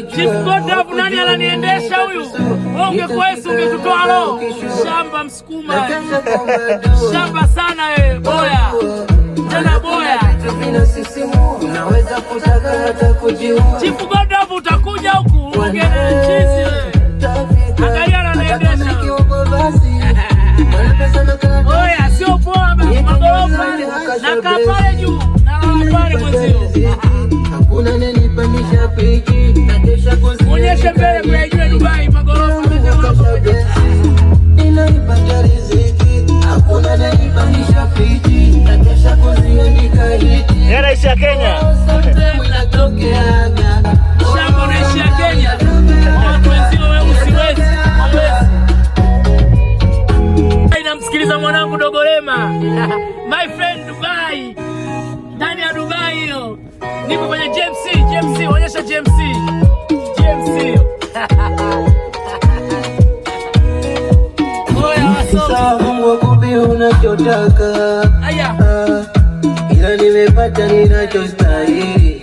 Chief Godlove nani ananiendesha huyu? Wewe ungekuwa Yesu ungetutoa roho. Shamba Msukuma. Shamba sana wewe, boya. Tena boya. Unaweza kutaka hata kujiua. Chief Godlove utakuja huku ongea na chizi wewe. Angalia ananiendesha. Oya, sio poa baba, magorofa nakaa pale juu, nalala pale mwenzio. Hakuna ananipandisha peji, nakesha Onyeshe mbele kuyajue Dubai magorofa. Inanipata riziki, hakuna ananipandisha peji, nakesha kuziandika hiti. Yeye anaishia Kenya. Sometime inatokeaga. Shamba unaishia Kenya. Watu wenzio weusi wezi, hawezi. Namsikiliza mwanangu Dogolema. My friend Dubai. Ndani ya Dubai hiyo. Niko kwenye GMC, GMC, onyesha GMC. GMC. Oya wasomi. Sawa, Mungu akupe unachotaka. Aya. Ah, ila nimepata ninachostahili.